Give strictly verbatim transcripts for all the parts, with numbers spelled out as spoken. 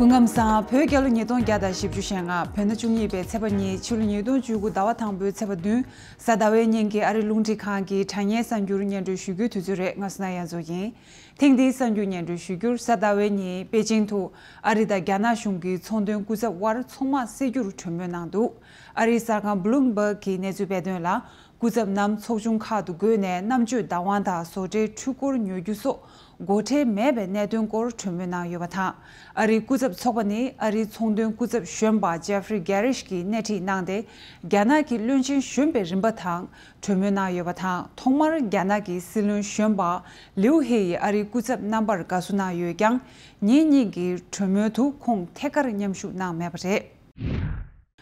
སྐུ་ཁམས་བཟང་། བོད་རྒྱལ་ལོ་ཉིས་སྟོང་བརྒྱ་དང་བཞི་བཅུ་ཞེ་ལྔ། བོད་ཟླ་བཅུ་གཉིས་པའི་ཚེས་པ་གཉིས། ཕྱི་ལོ་ཉིས་སྟོང་བཅུ་དགུ། ཟླ་བ་དང་པོའི་ཚེས་པ་བདུན། གཟའ་ཟླ་བའི་ཉིན་གྱི་ཨ་རིའི་རླུང་འཕྲིན་ཁང་གི་དྲ་བརྙན་གསར་འགྱུར་སྙན་སྒྲོན་ཞུ་རྒྱུའི་དུས་ཚོད་རེད། ང་སོ་ན་ཡ་མཚོ་ཡིན། ཐེངས་འདིའི་གསར་འགྱུར་སྙན་སྒྲོན་ཞུ་རྒྱུར། གཟའ་ཟླ་བའི་ཉིན་པེ་ཅིང་དུ་ཨ་རི་དང་རྒྱ་ནག་གཞུང་གི་ཚོང་དོན་སྐུ་ཚབ་དབར་མཚོ་དམག་སེལ་རྒྱུར་གྲོས་མོལ་གནང་འདུག་ཨ་རིའི་གསར་ཁང་Bloomberg་གིས་གནས་ཚུལ་སྤེལ་དོན་ལ། སྐུ་ཚབ་རྣམས་ཚོགས་ཆུང་ཁག་ཏུ་བགོས་ནས་རྣམ་དཔྱོད་བདག་དབང་དང་བཟོ་གྲྭའི་འཕྲུལ་འཁོར་ཉོ་རྒྱུ་སོགས་སྒོ་ཁྲལ་མེད་པའི་གནད་དོན་སྐོར་གྲོས་མོལ་གནང་ཡོད་པ་དང་། ཨ་རིའི་སྐུ་ཚབ་ཚོགས་པ་ནི་ཨ་རིའི་ཚོང་དོན་སྐུ་ཚབ་གཞོན་པ་Jeffrey Gerish་གིས་སྣེ་ཁྲིད་གནང་སྟེ། རྒྱ་ནག་གི་བློན་ཆེན་གཞོན་པའི་རིམ་པ་དང་གྲོས་མོལ་གནང་ཡོད་པ་དང་། ཐོག་མར་རྒྱ་ནག་གི་སྲིད་བློན་གཞོན་པ་ལིའུ་ཧེ་ཡིས་ཨ་རིའི་སྐུ་ཚབ་རྣམ་པར་དགའ་བསུ་གནང་ཡོད་ཀྱང་། ཉིན་གཉིས་ཀྱི་གྲོས་མོལ་དུ་ཁོང་ཐད་ཀར་མཉམ་ཞུགས་གནང་མེད་པ་རེད།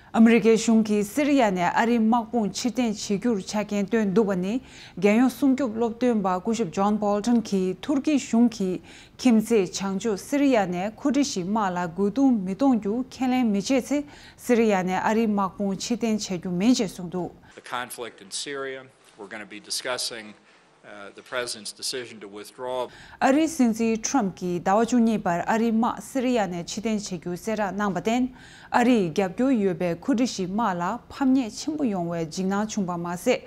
ཨ་མི་རི་ཀའི་གཞུང་གིས་སི་རི་ཡ་ནས་ཨ་རིའི་དམག་དཔུང་ཕྱིར་འཐེན་བྱེད་རྒྱུར་ཆ་རྐྱེན་བཏོན་འདུག་པ་ནི། རྒྱལ་ཡོངས་སྲུང་སྐྱོབ་སློབ་སྟོན་པ་སྐུ་ཞབས་John Bolton་གྱིས་ཐུར་ཀི་གཞུང་གིས་ཁྱིམ་མཚེས་བྱང་ཕྱོགས་སི་རི་ཡ་ནས་ཁུར་ཌི་ཤི་དམག་ལ་རྒོལ་རྡུང་མི་གཏོང་རྒྱུ་ཁས་ལེན་མི་བྱེད་ཚེ། སི་རི་ཡ་ནས་ཨ་རིའི་དམག་དཔུང་ཕྱིར་འཐེན་བྱ་རྒྱུ་མིན་ཅེས་གསུངས་འདུག The conflict in Syria, we're gonna be discussing, uh, the president's decision to withdraw. ཨ་རིའི་སྲིད་འཛིན་Trump་གྱིས་ཟླ་བ་བཅུ་གཉིས་པར་ཨ་རིའི་དམག་སི་རི་ཡ་ནས་ཕྱིར་འཐེན་བྱེད་རྒྱུ་གསལ་བསྒྲགས་གནང་བར་བརྟེན། ཨ་རིས་རྒྱབ་སྐྱོར་ཡོད་པའི་ཁུར་ཌི་ཤི་དམག་ལ་ཕམ་ཉེས་ཆེན་པོ་ཡོང་བའི་འཇིགས་སྣང་བྱུང་བ་མ་ཟད།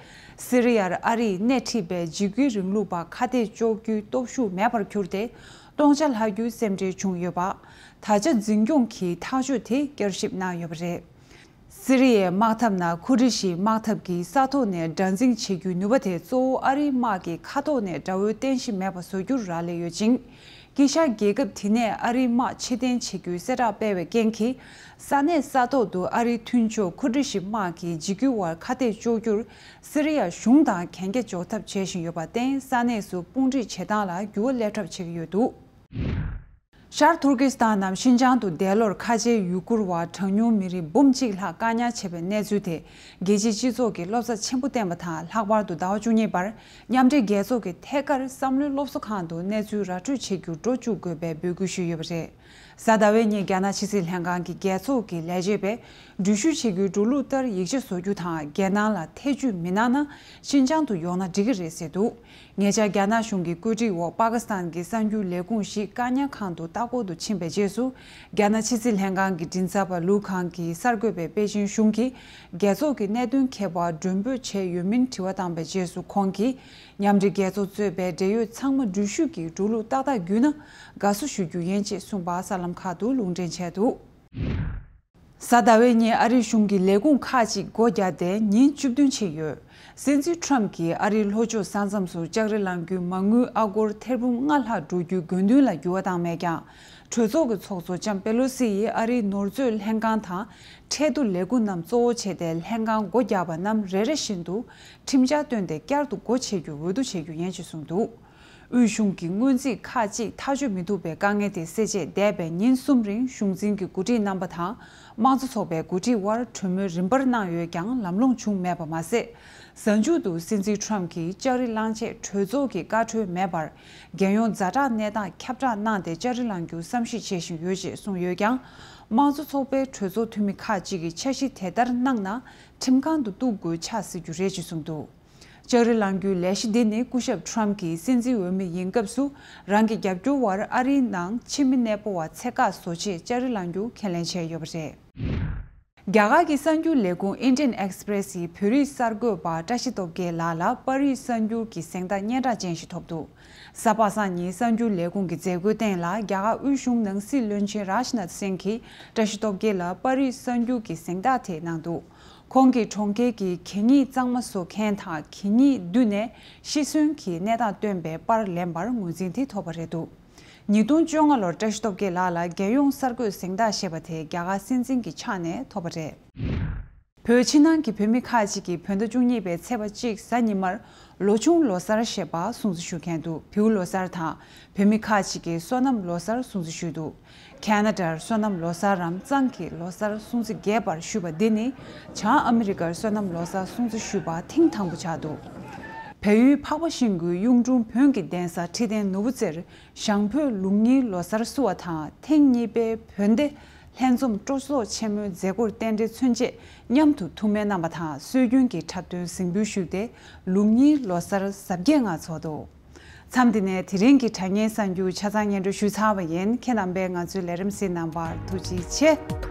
སི་རི་ཡར་ཨ་རིས་སྣེ་ཁྲིད་པའི་འཇིགས་སྐུལ་རིང་ལུགས་པ་ཁ་གཏད་གཅོག་རྒྱུའི་སྟོབས་ཤུགས་མེད་པར་གྱུར་ཏེ། སྟོང་ཆ་ལྷག་རྒྱུའི་སེམས་ཁྲལ་བྱུང་ཡོད་པ། ད་ཆ་འཛིན་སྐྱོང་གིས་ཐག་གཅོད་དེ་བསྐྱར་ཞིབ་གནང་ཡོད་པ་རེད། སི་རི་ཡའི་དམག་འཐབ་ནང་ཁུར་ཌི་ཤིའི་དམག་འཐབ་ཀྱིས་ས་ཐོག་ནས་དགྲར་འཛིང་བྱེད་རྒྱུའི་ནུས་པ་དེ་གཙོ་བོ་ཨ་རིའི་དམག་གི་མཁའ་ཐོག་ནས་དགྲ་བོའི་རྟེན་གཞི་མེད་པ་བཟོ་རྒྱུར་རག་ལས་ཡོད་ཅིང་། དཀྱིལ་ཤར་རྒྱལ་ཁབ་དེ་ནས་ཨ་རིའི་དམག་ཕྱིར་འཐེན་བྱེད་རྒྱུའི་གསལ་བསྒྲགས་སྤེལ་བའི་རྐྱེན་གྱིས། ས་གནས་ས་ཐོག་ཏུ་ཨ་རིའི་མཐུན་ཕྱོགས་ཁུར་ཌི་ཤི་དམག་གི་འཇིགས་སྐུལ་བར་ཁ་གཏད་གཅོག་རྒྱུར། སི་རི་ཡ་གཞུང་དང་གན་རྒྱ་འཇོག་ཐབས་བྱེད་བཞིན་ཡོད་པར་བརྟེན། ས་གནས་སུ་དཔུང་སྒྲིག་བྱེད་སྟངས་ལ་འགྱུར་བ་སླེབས་གྲབས་བྱེད་ཀྱི་ཡོད་འདུག་ཤར་ཐུར་ཀི་སི་ཐན་ནམ་ཤིན་ཅང་དུ་འདས་ལོར་ཁ་ཆེའི་ཡུ་གུར་བ་གྲངས་ཉུང་མི་རིགས་འབུམ་གཅིག་ལྷག་བཀག་ཉར་བྱས་པའི་གནས་ཚུལ་དེ་རྒྱལ་སྤྱིའི་སྤྱི་ཚོགས་ཀྱིས་བློ་འཚབ་ཆེན་པོ་བསྟན་པ་དང་། ལྷག་པར་དུ་ཟླ་བ་བཅུ་གཉིས་པར་མཉམ་འབྲེལ་རྒྱལ་ཚོགས་ཀྱིས་ཐད་ཀར་བསམ་བློའི་སློབ་གསོ་ཁང་དུ་གནས་ཚུལ་ར་སྤྲོད་བྱེད་རྒྱུར་འགྲོ་བཅུག་དགོས་པའི་འབོད་སྐུལ་ཞུས་ཡོད་པ་རེད། གཟའ་ཟླ་བའི་ཉིན་རྒྱ་ནག་ཕྱི་སྲིད་ལྷན་ཁང་གི་རྒྱལ་ཚོགས་ཀྱི་ལས་བྱེད་པས་འགྲུལ་བཞུད་བྱེད་རྒྱུའི་འགྲོ་ལུགས་ལྟར་ཡིག་ཆ་བཟོ་རྒྱུ་དང་། རྒྱལ་ནང་ལ་ཐེ་ཇུས་མི་གནང་ན་ཤིན་ཅང་དུ་ཡོང་ན་འགྲིག་གི་རེད་ཟེར་འདུག་ཉེ་ཆར་རྒྱ་ནག་གཞུང་གི་བཀོད་སྒྲིག་འོག་པ་ཀི་སི་ཐན་གྱི་གསར་འགྱུར་ལས་ཁུངས་ཤིག་བཀག་ཉར་ཁང་དུ་ལྟ་སྐོར་དུ་ཕྱིན་པའི་རྗེས་སུ། རྒྱ་ནག་ཕྱི་སྲིད་ལྷན་ཁང་གི་མགྲིན་ཚབ་པ་ལུའུ་ཁང་གིས་གསར་འགོད་པས་པེ་ཅིང་གཞུང་གིས་རྒྱལ་ཚོགས་ཀྱི་གནད་དོན་ཁྱད་པར་མགྲོན་འབོད་བྱས་ཡོད་མིན་དྲི་བ་བཏང་པའི་རྗེས་སུ། ཁོང་གིས་མཉམ་འབྲེལ་རྒྱལ་ཚོགས་གཙོས་པའི་འབྲེལ་ཡོད་ཚང་མ་འགྲུལ་བཞུད་ཀྱི་འགྲོ་ལུགས་ཏག་ཏག་བརྒྱུད་ན་དགའ་བསུ་ཞུ་རྒྱུ་ཡིན་ཅེས་གསུངས་པ་གསར་ལམ་ཁག་ཏུ་ལུང་འདྲེན་བྱས་འདུག་གཟའ་ཟླ་བའི་ཉིན་ཨ་རིའི་གཞུང་གིས་ལས་ཁུངས་ཁག་ཅིག་སྒོ་བརྒྱབ་སྟེ་ཉིན་བཅུ་བདུན་ཕྱིན་ཡོད། སྲིད་འཛིན་ཁྲོམ་གྱིས་ཨ་རིའི་ལྷོ་ཕྱོགས་ས་མཚམས་སུ་ལྕགས་རི་ལངས་རྒྱུའི་མ་དངུལ་ཨ་སྒོར་ཐེར་འབུམ་ལྔ་ལྷག་འགྲོ་རྒྱུའི་དགོས་འདུན་ལ་འགྱུར་བ་བཏང་མེད་ཀྱང་། གྲོས་ཚོགས་ཀྱི་ཚོགས་གཙོ་ལྕམ་པེ་ལོ་སི་ཡིས་ཨ་རིའི་ནོར་མཛོད་ལྷན་ཁང་དང་ཁྲལ་བསྡུ་ལས་ཁུངས་རྣམས་གཙོ་བོ་བྱས་ཏེ། ལྷན་ཁང་སྒོ་བརྒྱབ་པ་རྣམས་རེ་རེ་བཞིན་དུ་ཁྲིམས་འཆར་བཏོན་ཏེ་བསྐྱར་དུ་སྒོ་ཕྱེ་རྒྱུར་འོས་བསྡུ་བྱེད་རྒྱུ་ཡིན་ཞེས་གསུངས་འདུག་དབུས་གཞུང་གི་སྔོན་རྩིས་ཁག་ཅིག་ཐག་གཅོད་མི་ཐུབ་པའི་དཀའ་ངལ་དེ་སེལ་ཆེད། འདས་པའི་ཉིན་གསུམ་རིང་གཞུང་འཛིན་གྱི་འགོ་ཁྲིད་རྣམ་པ་དང་དམངས་གཙོ་ཚོགས་པའི་འགོ་ཁྲིད་དབར་གྲོས་མོལ་རིམ་པར་གནང་ཡོད་ཀྱང་ལམ་ལྷོང་བྱུང་མེད་པ་མ་ཟད། གཟའ་མཇུག་ཏུ་སྲིད་འཛིན་ཁྲོམ་གྱིས་ལྕགས་རི་གླང་ཆེད་གྲོས་ཚོགས་ཀྱི་བཀའ་འཁྲོལ་མེད་པར། རྒྱལ་ཡོངས་ཛ་དྲག་གནས་སྟངས་ཁྱབ་བསྒྲགས་གནང་སྟེ་ལྕགས་རི་གླང་རྒྱུའི་བསམ་གཞིག་བྱེད་བཞིན་ཡོད་ཅེས་གསུངས་ཡོད་ཀྱང་། དམངས་གཙོ་ཚོགས་པའི་གྲོས་ཚོགས་འཐུས་མི་ཁག་ཅིག་གིས་འཆར་གཞི་དེ་ལྟར་གནང་ན་ཁྲིམས་ཁང་དུ་གཏུག་དགོས་ཆགས་སྲིད་རྒྱུ་རེད་ཅེས་གསུངས་འདུག་ལྕགས་རི་གླང་རྒྱུའི་ལས་གཞི་འདི་ནི་སྐུ་ཞབས་ཁྲོམ་གྱིས་སྲིད་འཛིན་འོས་མི་ཡིན་སྐབས་སུ་རང་གི་རྒྱབ་སྐྱོར་བར་ཨ་རིའི་ནང་ཕྱི་མི་གནས་སྤོ་བ་ཚད་བཀག་བཟོ་ཆེད་ལྕགས་རི་གླང་རྒྱུ་ཁས་ལེན་བྱས་ཡོད་པ་རེད། རྒྱ་གར་གྱི་གསར་འགྱུར་ལས་ཁུངས་Indian Express་ཡིས་བོད་རིགས་གསར་འགོད་པ་བཀྲ་ཤིས་སྟོབས་རྒྱལ་ལགས་ལ་པར་རིས་གསར་འགྱུར་གྱི་གཟེངས་རྟགས་སྙན་གྲགས་ཅན་ཞིག་ཐོབ་འདུག་གཟའ་པ་སངས་ཉིན་གསར་འགྱུར་ལས་ཁུངས་ཀྱི་མཛད་སྒོའི་སྟེང་ལ་རྒྱ་གར་དབུས་གཞུང་ནང་སྲིད་བློན་ཆེན་རཱཇ་ནཱཐ་སིང་གིས་བཀྲ་ཤིས་སྟོབས་རྒྱལ་ལ་པར་རིས་གསར་འགྱུར་གྱི་གཟེངས་རྟགས་དེ་གནང་འདུག་ཁོང་གིས་གྲོང་ཁྱེར་གྱི་གད་སྙིགས་གཙང་མ་བཟོ་མཁན་དང་གད་སྙིགས་བསྡུས་ནས་ཤི་གསོན་གྱི་གནས་སྟངས་སྟོན་པའི་པར་ལེན་པར་ངོས་འཛིན་དེ་ཐོབ་པ་རེད་འདུག་ཉིས་སྟོང་བཅོ་ལྔ་ལོར་བཀྲ་ཤིས་སྟོབས་རྒྱལ་ལགས་ལ་རྒྱལ་ཡོངས་གསར་འགོད་གཟེངས་རྟགས་ཞེས་པ་དེ་རྒྱ་གར་སྲིད་འཛིན་གྱི་ཕྱག་ནས་ཐོབ་པ་རེད། བོད་ཕྱི་ནང་གི་བོད་མི་ཁག་ཅིག་གིས་བོད་ཟླ་བཅུ་གཉིས་པའི་ཚེས་པ་གཅིག་གཟའ་ཉི་མར་ལོ་ཆུང་ལོ་གསར་ཞེས་པ་སྲུང་བརྩི་ཞུ་མཁན་འདུག་བེའུ་ལོ་གསར་དང་བོད་མི་ཁག་ཅིག་གིས་སོ་ནམ་ལོ་གསར་སྲུང་བརྩི་ཞུས་འདུག་ཁ་ན་ཌར་སོ་ནམ་ལོ་གསར་རམ་གཙང་གི་ལོ་གསར་སྲུང་བརྩི་རྒྱས་པར་ཞུས་པ་འདི་ནི་བྱང་ཨ་མི་རི་ཀར་སོ་ནམ་ལོ་གསར་སྲུང་བརྩི་ཞུས་པ་ཐེངས་དང་པོ་ཆགས་འདུག་བལ་ཡུལ་འཕགས་པ་ཤིང་ཀུན་གཡུང་དྲུང་བོན་གྱི་གདན་ས་ཁྲི་བརྟན་ནོར་བུ་རྩེར་ཞང་བོད་ལུགས་གཉིས་ལོ་གསར་བསུ་བ་དང་། ཐེངས་གཉིས་པའི་བོན་སྡེ་ལྷན་འཛོམས་སྤྲོ་ཚོགས་ཆེན་མོའི་མཛད་སྒོར་རྟེན་འབྲེལ་མཚོན་ཆེད་མཉམ་དུ་ཐུགས་སྨོན་གནང་བ་དང་། སྲོལ་རྒྱུན་གྱི་འཁྲབ་སྟོན་གཟིགས་འབུལ་ཞུས་ཏེ་ལུགས་གཉིས་ལོ་གསར་གཟབ་རྒྱས་ངང་འཚོགས་འདུག་མཚམས་འདི་ནས་དེ་རིང་གི་དྲ་བརྙན་གསར་འགྱུར་ཆ་ཚང་སྙན་སྒྲོན་ཞུས་ཚར་བ་ཡིན། ཁྱེད་རྣམ་པས་ང་ཚོའི་ལས་རིམ་གཟིགས་གནང་བར་ཐུགས་རྗེ་ཆེ།